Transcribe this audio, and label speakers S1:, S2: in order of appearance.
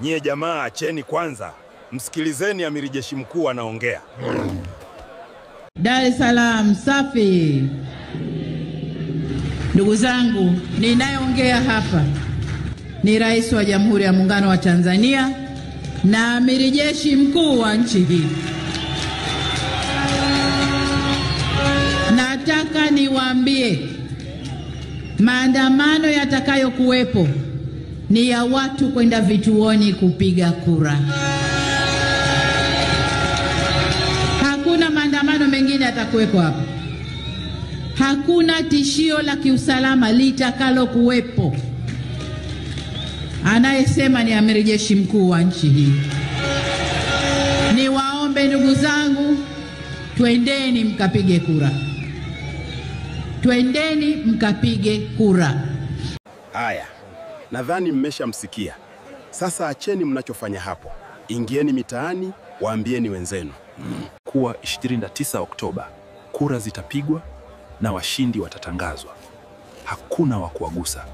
S1: Nyie jamaa, acheni kwanza, msikilizeni amiri jeshi mkuu anaongea.
S2: Dar es Salaam safi. Ndugu zangu, ninayeongea hapa ni Rais wa Jamhuri ya Muungano wa Tanzania na amiri jeshi mkuu wa nchi hii. Nataka niwaambie, maandamano yatakayokuwepo ni ya watu kwenda vituoni kupiga kura. Hakuna maandamano mengine yatakuwepo hapa. Hakuna tishio la kiusalama litakalo kuwepo. Anayesema ni amiri jeshi mkuu wa nchi hii. Niwaombe ndugu zangu, twendeni mkapige kura. Twendeni mkapige kura.
S1: Haya, nadhani mmeshamsikia. Sasa acheni mnachofanya hapo. Ingieni mitaani, waambieni wenzenu
S3: kuwa 29 Oktoba kura zitapigwa na washindi watatangazwa. Hakuna wa kuwagusa.